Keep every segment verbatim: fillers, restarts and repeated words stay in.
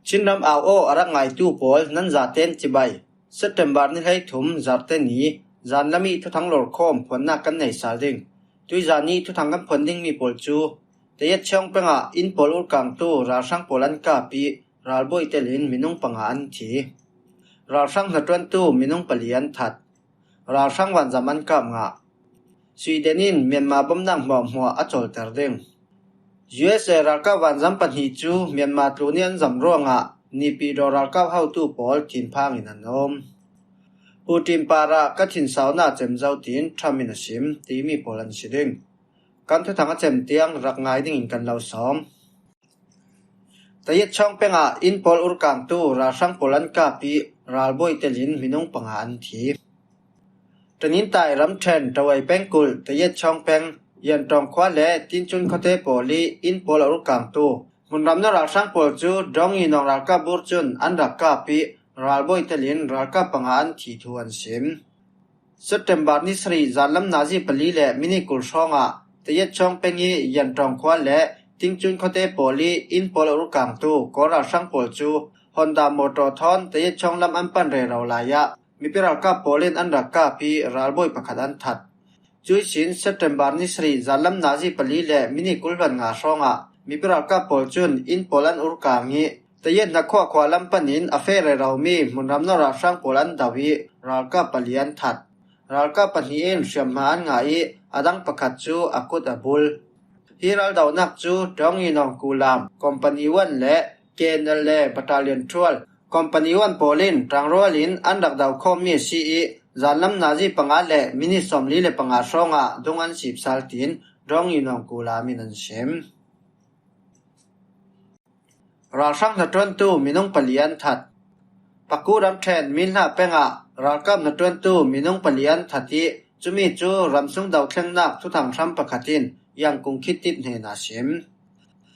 Chinram au aw a rak ngaitu pawl nan zaten cibai. September ni hleithum, Zarte ni, zanlam i thuthang lorkhawm phuannak kan nei sal ding. Tuizan i thuthang kan phuan dingmi pawl cu Tayet Chawng peng ah inn pawl urkangtu ralhrang pawl an kap i ralbawi telin minung panga an thi. Ralhrang hnaṭuantu minung pali an that. Ralhrang vanzam an kap ngah. Sweden in Myanmar bomnak hmuahhmuah a cawlter ding. U S A ralkap vanzam pahnih cu Myanmar tlun i an zam ruangah Naypyidaw ralkap hotu pawl thinphang in an um. Putin parah ka thinsaunak cem zo, tiin Trump in a sim, timi pawl an si ding. Kan thuthang a cem tiang rak ngai dingin kan lo sawm. Tayet Chawng peng ah inn pawl urkangtu ralhrang pawl an kap i ralbawi telin minung panga an thi. Tanintai ramṭhen Tawai pengkulh Tayet Chawng peng, Yantawng khua le Tincun khuate pawl i inn pawl a urkangtu hmunram na ralhrang pawl cu Dawngyi Nawng ralkap bur cun an rak kap i ralbawi telin ralkap panga an thi thu an sim. September ni sarih zanlam nazi pali le minit kul hrawngah Tayet Chawng peng i Yantawng khua le Tincun khuate pawl i inn pawl a urkangtu Kawl ralhrang pawl cu Honda mawtaw thawn Tayet Chawng lam an pan rero lai ah mipi ralkap pawl in an rak kap i ralbawi pakhat an that. Cuih sin September ni sarih zanlam nazi pali le minit kul hluan nga hrawngah mipi ralkap pawl cun inn pawl an urkang i Tayet hnakhua khua lam panin a feh reromi hmunram nawr ralhrang pawl an do i ralkap pali an that. Ralkap pahnih in hriamhma an ngah i a dang pakhat cu a kut a bul. Hi raldonak cu Dawngyi Nawng Kulam, Company One le K N L A Battalion Twelve, Company One pawl in ṭangrual in an rak do khawmmi a si i zanlam nazi panga le minit sawmli le panga hrawngah dung an sip sal, tiin Dawngyi Nawng Kulam in an sim. Ralhrang hnaṭuantu minung pali an that. Paku ramṭhen Minhla peng ah ralkap hnaṭuantu minung pali an that i cumi cu ramsung dothlennak thuthang hram pakhat in Yangkung Khit Thit hnenah a sim.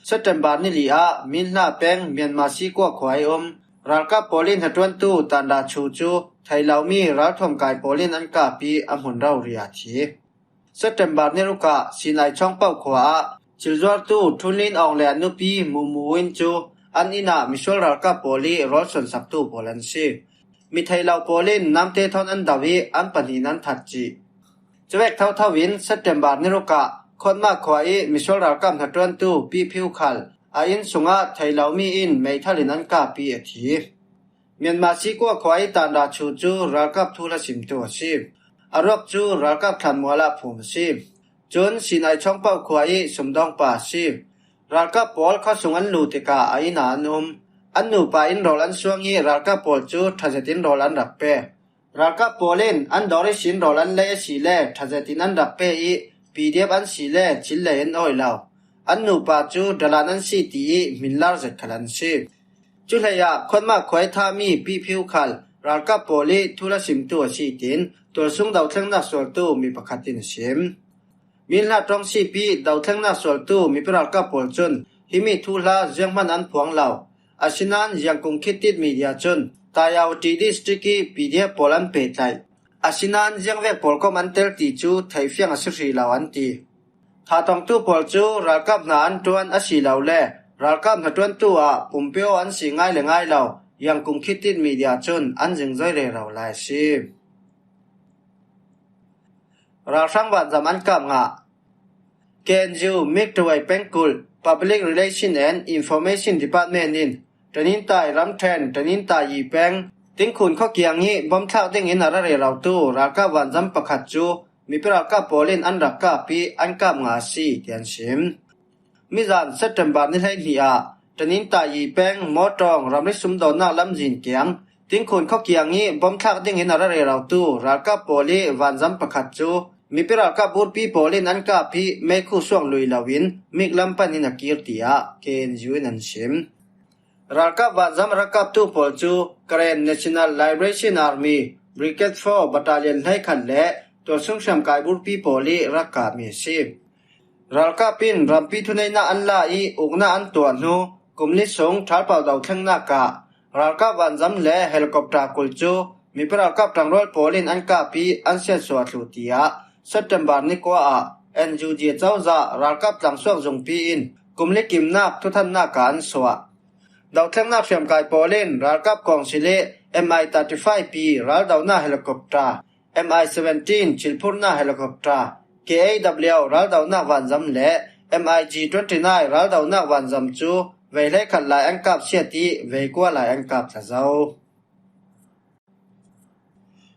September ni li ah Minhla peng Myanmar Sikua khua i um ralkap pawl i hnaṭuantu Tanda Chu cu thei lomi ralthuam kai pawl in an kap i a hmun rori ah a thi. September ni ruk ah Sinai Chawngpoh khua ah thilzuartu Thunlin Awng le a nupi Mumu Win cu an inn ah misual ralkap pawl i rawl suansaktu pawl an si. Mi thei lo pawl in namte thawn an do i an pahnih in an that cih. Cuvek thotho in September ni ruk ah Khotma khua i misual ralkap hnaṭuantu Pi Phiu Khal a inn sungah thei lomi in meithal in an kap i a thi. Myanmar Sikua khua i Tanda Chu cu ralkap thuhla simtu a si. A ruak cu ralkap thlanmual ah phum a si. Cun Sinai Chawngpoh khua i sumdawngpa a si. Ralkap pawl khuasung an luh tikah a inn ah an um. An nupa in rawl an suang i ralkap pawl cu ṭha zetin rawl an rak pe. Ralkap pawl in an dawr ihsin rawl an lei asile ṭha zetin an rak pe i P D F an si le thil lei an awi lo. An nupa cu Dalan an si ti i hminlar zet khal an si. Cuhleiah Khotma khua i thahmi Pi Phiu Khal ralkap pawl i thuhla simtu a si, tiin tualsung dothlennak sualtu mi pakhat in a sim. Minhla ṭawng sip i dothlennak sualtu mipi ralkap pawl cun himi thuhla zianghman an phuang lo. Asinain Yangkung Khit Thit Media cun Tayawati District i P D F pawl an pehtlaih. Asinain ziangvek pawlkom an tel ti cu theihfiang a si hrih lo an ti. Thathawngtu pawl cu ralkap hna an ṭuan asilole ralkap hnaṭuantu ah pumpeo an si ngai le ngai lo Yangkung Khit Thit Media cun an zingzoi rero lai a si. Ralhrang vanzam an kap ngah. K N U Myiktaway pengkulh Public Relation and Information Department in Tanintai ramṭhen Tanintai i peng Tingkhun khuakiang i bomthlak dingin a ra rerotu ralkap vanzam pakhat cu mipi ralkap pawl in an rak kap i an kap ngah a si, tiah an sim. Mizan September ni hleihnih ah Tanintai i peng Mawtawng ramri sumdawnnak lamzin kiang Tingkhun khuakiang i bomthlak dingin a ra rerotu ralkap pawl i vanzam pakhat cu mipi ralkap burpi pawl in an kap i meikhu suak lui loin mik lam panin a kir, tiah K N U in an sim. Ralkap vanzam a rak kaptu pawl cu Karen National Liberation Army Brigade four Battalion hleikhat le tualsung hriamkai burpi pawl i rak kapmi a si. Ralkap in rampi thuneihnak an la i uknak an tuah hnu kum li sung ṭhalpau dothlennak ah ralkap vanzam le helicopter kul cu mipi ralkap ṭangrual pawl in an kap i an siatsuah thluh, tiah September ni kua ah N U G cozah ralkap tlangsuak zungpi in kum li kimnak thuthannak ah an suah. Dothlengnak hriamkai pawl in ralkap kawngsil i M I thirty-five P raldonak helicopter, M I seventeen thilphurhnak helicopter, K A W raldonak vanzam le M I G twenty-nine raldonak vanzam cu vei hleikhat lai an kap siat i vei kua lai an kap tla zo.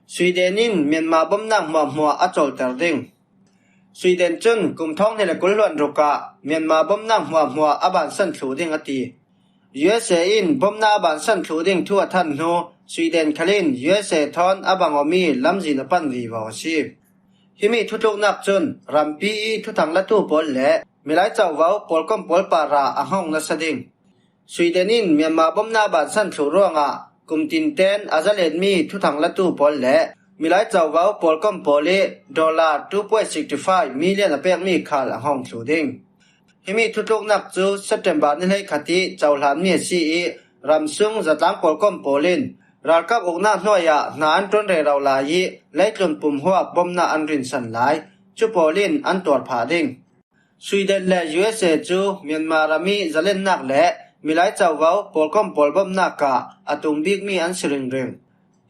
Sweden in Myanmar bomnak hmuahhmuah a colter ding. Sweden cun kum thawng hnih le kul hluan ruk ah Myanmar bomnak hmuahhmuah a bansan thluh ding a ti. U S A in bomnak a bansan thluh ding thu a than hnu Sweden khal in U S A thawn a bangawmi lamzin a pan vivo a si. Himi thutluknak cun rampi i thuthang latu pawl le milai covo pawlkom pawl parah a hngawng nasa ding. Sweden in Myanmar bomnak a bansan thluh ruangah kum tinten a zalenmi thuthang latu pawl le milai covo pawlkom pawl i dollar two point six five million a pekmi khal a hngawng thluh ding. Himi thutluknak cu September ni hleikhat i cohlanmi a si i ramsung zatlang pawlkom pawl in ralkap uknak hnuai ah hna an ṭuan rero lai i leitlun pumhuap bomnak an rinsan lai. Cu pawl in an tuar phah ding. Sweden le U S A cu Myanmar ram i zalennak le milai covo pawlkom pawl bomnak ah a tum bikmi an si ringring.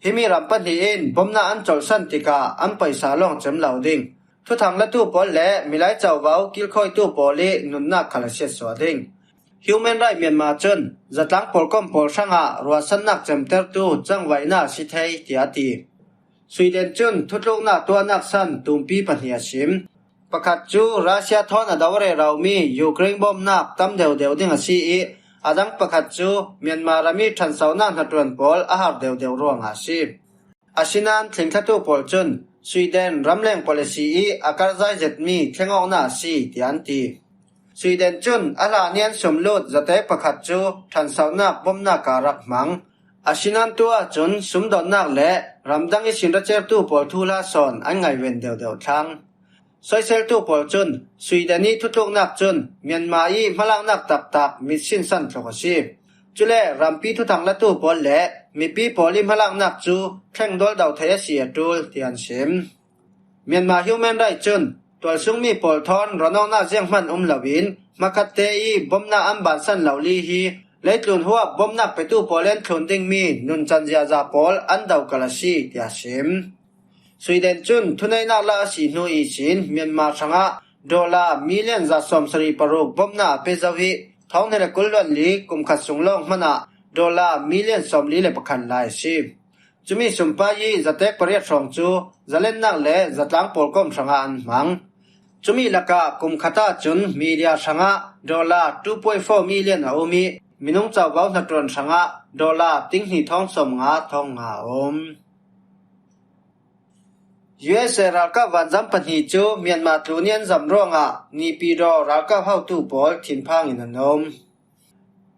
Himi ram pahnih in bomnak an colhsan tikah an paisa lawng cem lo ding. Thuthang latu pawl le milai covo kilkhawitu pawl i nunnak khal a siatsuah ding. Human Rights Myanmar cun zatlang pawlkom pawl hrangah ruahsannak cemtertu cangvaihnak a si thei, tiah a ti. Sweden cun thutluknak tuahnak san tumpi pahnih a sim. Pakhat cu Russia thawn a do reromi Ukraine bomnak tam deuhdeuh ding a si i a dang pakhat cu Myanmar ram i ṭhansonak hnaṭuan pawl a har deuhdeuh ruangah a si. Asinain thlingthlatu pawl cun Sweden ramleng policy i a karhzai zetmi thlengawknak a si, tiah an ti. Sweden cun a hlan i an sumlut zate pakhat cu ṭhansonak bomnak ah rak hmang. Asinain tu ahcun sumdawnnak le ramdang ihsin ra certu pawl thuhla sawn an ngaihven deuhdeuh thlang. Soiseltu pawl cun Sweden i thutluknak cun Myanmar i hmalaknak taktak mitsinsan tluk a si. Cule rampi thuthang latu pawl le mipi pawl i hmalaknak cu thleng dawldo thei a si a ṭul, tiah an sim. Myanmar Human Rights cun tualsungmi pawl thawn rawnawnnak zianghman um loin hmakhatte i bomnak an bansan lo li hi leitlun huap bomnak petu pawl an thlun dingmi nuncan ziaza pawl an dokal a si, tiah a sim. Sweden cun thuneihnak la a si hnu ihsin Myanmar hrangah dollar million za sawmsarih paruk bomnak a pe zo i thawng hnih le kul luan li kum khat sung lawng hmanah dollar million sawmli le pakhat lai a si. Cumi sumpai i zatek pariat hrawng cu zalennak le zatlang pawlkom hrangah an hmang. Cumi lakah kum khat ahcun media hrangah dollar two point four million a um i minung covo hnaṭuan hrangah dollar ting hnih thawng sawmnga thawng nga a um. U S A ralkap vanzam pahnih cu Myanmar tlun i an zam ruangah Naypyidaw ralkap hotu pawl thinphang in an um.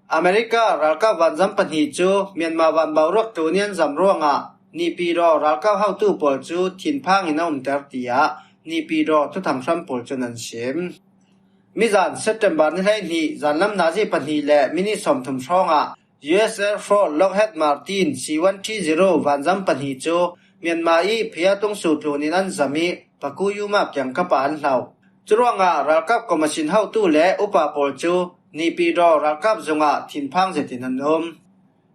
America ralkap vanzam pahnih cu Myanmar vanboruak tlun i an zam ruangah Naypyidaw ralkap hotu pawl cu thinphang in a umter, tiah Naypyidaw thuthang hram pawl cun an sim. Mizan September ni hleihnih zanlam nazi pahnih le minit sawmthum hrawngah U S Air Force Lockheed Martin C one three zero vanzam pahnih cu Myanmar i Phaya Tung Su tlun in an zam i Paku Yuma kiangkap ah an hlo. Curuangah ralkap commission hotu le upa pawl cu Naypyidaw ralkap zungah thinphang zetin an um.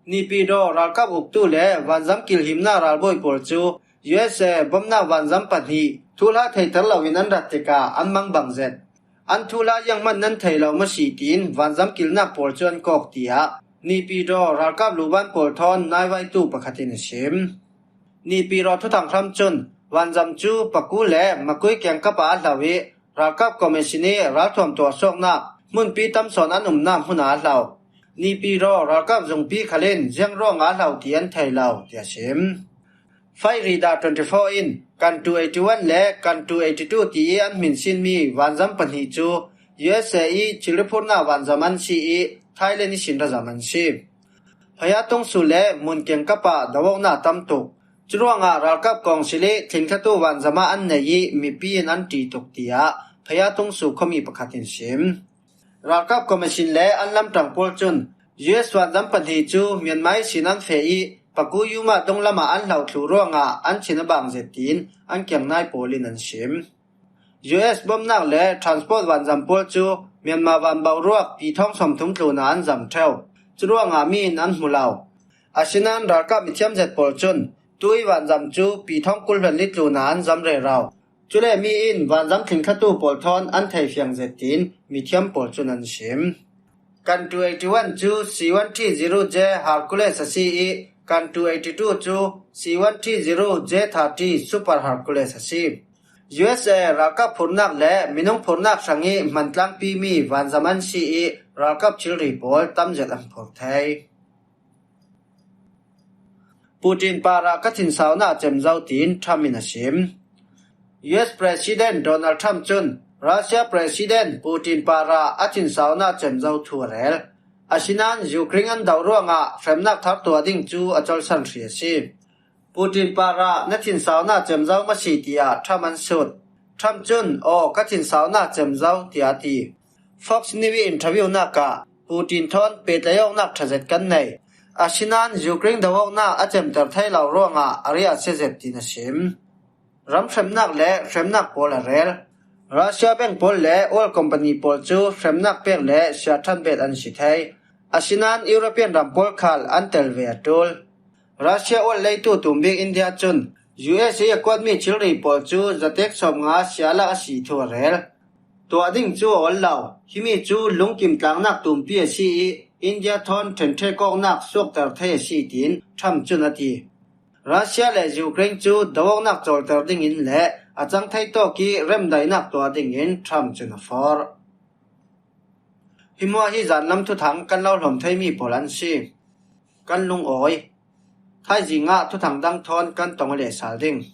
Naypyidaw ralkap uktu le vanzam kilhimnak ralbawi pawl cu U S A bomnak vanzam pahnih thuhla theiter loin an rat tikah an mangbang zet. An thuhla zianghman nan thei lo maw si tiin vanzam kilnak pawl cu an kawk, tiah Naypyidaw ralkap luban pawl thawn naivaitu pakhat in a sim. Naypyidaw thuthang hram cun vanzam cu Paku le Makui kiangkap ah a hlo i ralkap commission i ralthuam tuahsuaknak hmunpi tam sawn an umnak hmun ah a hlo. Naypyidaw ralkap zungpi khal in ziang ruangah a hlo ti an thei lo, tiah a sim. Fairida twenty-four in Kantu eighty-one le Kantu eighty-two ti i an hminsinmi vanzam pahnih cu U S A i thilri phurhnak vanzam an si i Thailand ihsin ra zam an si. Phaya Tung Su le mun kiangkap ah do awknak tam tuk. Curuangah ralkap kawngsil i thlingthlatu vanzam ah an nei i mipi in an ṭi tuk, tiah Phaya Tung Su khuami pakhat in sim. Ralkap commission le an lamṭang pawl cun U S vanzam pahnih cu Myanmar ihsin an feh i Paku Yuma dunglam ah an hlo thluh ruangah an thin a bang zet tiin an kiangnai pawl in an sim. U S bomnak le transport vanzam pawl cu Myanmar vanboruak pi thawng sawmthum tlun ah an zam ṭheu. Curuangah mi in an hmu lo. Asinan ralkap mithiam zet pawl cun tui vanzam cu pi thawng kul hluan li tlunah an zam rero. Cule mi in vanzam thlingthlatu pawl thawn an thei fiang zet tiin mithiam pawl cun an sim. Kan two eighty-one cu C one three zero J Hercules a si ih, kan two eighty-two cu C one three zero J thirty Super Hercules a si. U S A ralkap phurnak le minung phurnak hrangih hman tlangpi mi vanzam an si ih, ralkap thilri pawl tamzet an phur thei. Putin parah ka thinsaunak cem zo, tiin Trump in a sim. U S President Donald Trump cun Russia President Putin parah a thinsaunak cem zo thu a rel. Asinain Ukraine an do ruangah hremnak thar tuah ding cu a colsan hri a si. Putin parah na thinsaunak cem zo maw si, tiah Trump an sut. Trump cun, aw, ka thinsaunak cem zo, tiah a ti. Fox News ih interviewnak ah Putin thawn pehtlaih awknak ṭha zet kan nei. Asinain Ukraine do awknak a cemter thei lo ruangah a riah a sia zet, tiin a sim. Ram hremnak le hremnak pawl a rel. Russia bank pawl le oil company pawl cu hremnak pek le siaṭhan bet an si thei. Asinain European ram pawl khal an tel ve a ṭul. Russia oil leitu tumbik India cun U S A a kuatmi thilri pawl cu zatek sawmnga sialak a si thu a rel. Tuah ding cu a ol lo. Himi cu lungkim tlangnak tumpi a si ih, India thawn ṭhenṭhek awknak suakter thei a si, tiin Trump cun a ti. Russia le Ukraine cu do awknak cawlter dingin le a cang thei tawk ih remdaihnak tuah dingin Trump cun a forh. Hi hmuah hi zanlam thuthang kan lo hlawm theimi pawl an si. Kan lungawi. Thaizing ah thuthang dang thawn kan tong a lehsal ding.